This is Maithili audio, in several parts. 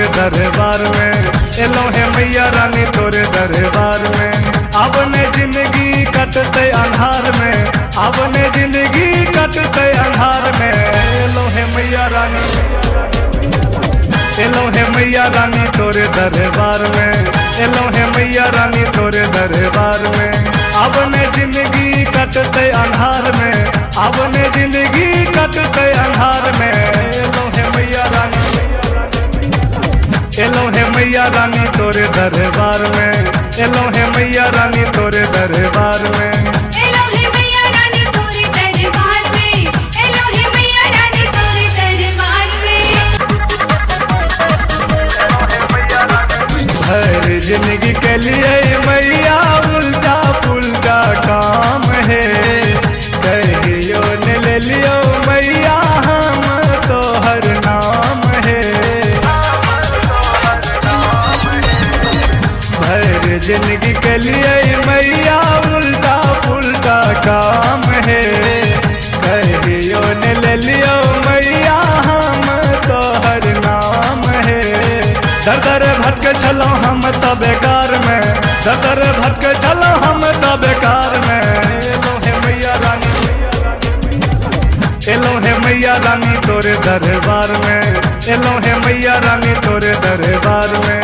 तोरे दरबार में, एलो हे मैया रानी तोरे दरबार में। अब ने जिंदगी कटते अन्हार में, अब ने जिंदगी कटते अन्हार में, एलो हे मैया रानी, एलो हे मैया रानी तोरे दरबार में, एलो हे मैया रानी तोरे दरबार में। अब ने जिंदगी कटते अन्हार में, अब ने जिंदगी कटते अन्हार में, एलो हे मैया रानी, एलो हे मैया रानी तोरे दरबार में, एलो हे मैया रानी तोरे दरबार में, एलो हे मैया रानी तोरे दरबार में, एलो हे मैया रानी तोरे दरबार में। हर जिंदगी के लिए मैया उल्टा पुल्टा काम है, कहियो ने ले लियो मैया हम तो हर नाम है। हर जिंदगी के लिए मैया उल्टा पुल्टा काम है, कहियो ने ले लियो मैया हम तो हर नाम है। दर दर भटके चलो हम तो बेकार में, दर दर भटके चलो हम तो बेकार में, एलो हे मैया रानी, एलो हे मैया रानी तोरे दरबार में, एलो हे मैया रानी तोरे दरबार में,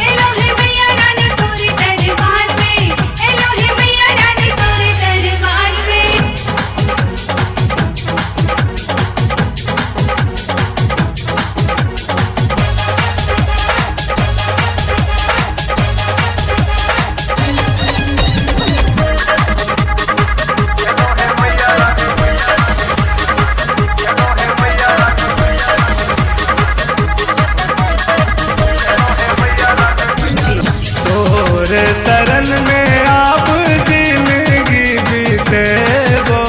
एलो हे मैया रानी तोरे दरबार में, एलो हे मैया रानी तोरे दरबार में। तोरे शरण में आप जिंदगी बीते वो,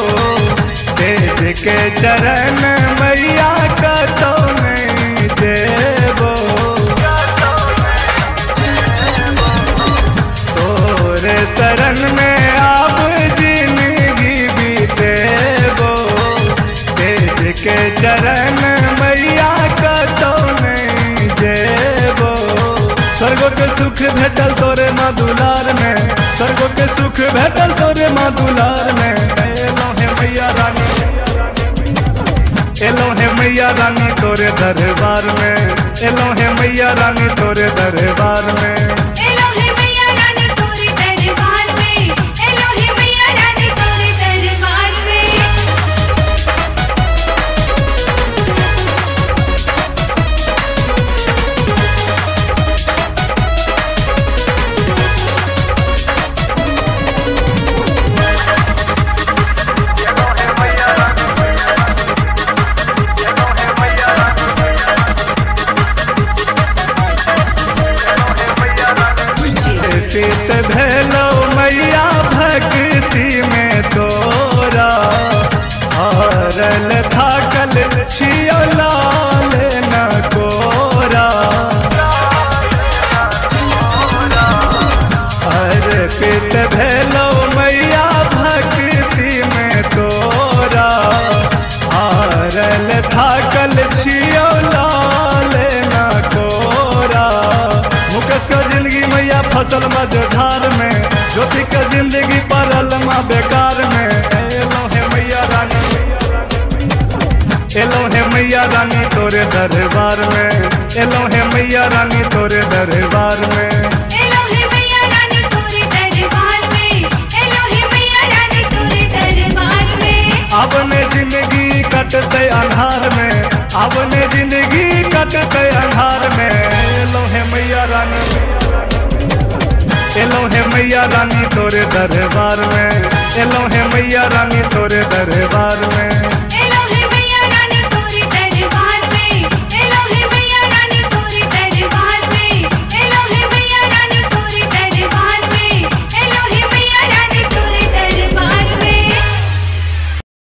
तेज के चरण मैया का तो नहीं जेबो। तोरे शरण में आप जिंदगी बीते वो, तेज के चरण मैया का तो नहीं जेबो। स्वर्गो के सुख भेटल तोरे माँ दुलार में, स्वर्गो के सुख भेटल तोरे माँ दुलार में, एलो हे मैया रानी, एलो हे मैया रानी तोरे दरबार में, एलो हे मैया रानी तोरे दरबार में, एलो हे मैया रानी तोरे दरबार में, एलो हे मैया रानी तोरे दरबार में। पीत भेलो मैया भक्ति में तोरा, हारल थाकल छियो लाल न कोरा। अर्पित भेलो मैया भक्ति में तोरा, हारल थाकल छियो लाल न कोरा। मुकेश का जिंदगी मैया फसल मझधार में, ज्योति का जिंदगी परल माँ बेकार में, एलो हे मैया रानी, एलो हे मैया रानी तोरे दरबार में, एलो हे मैया रानी तोरे दरबार में, एलो हे मैया रानी तोरे दरबार में, एलो हे मैया रानी तोरे दरबार में। अब ने जिंदगी कटते अन्हार में, अब ने जिंदगी कटते अन्हार में, एलो हे मैया रानी, एलो हे मैया रानी तोरे दरबार में, एलो हे मैया रानी तोरे दरबार में।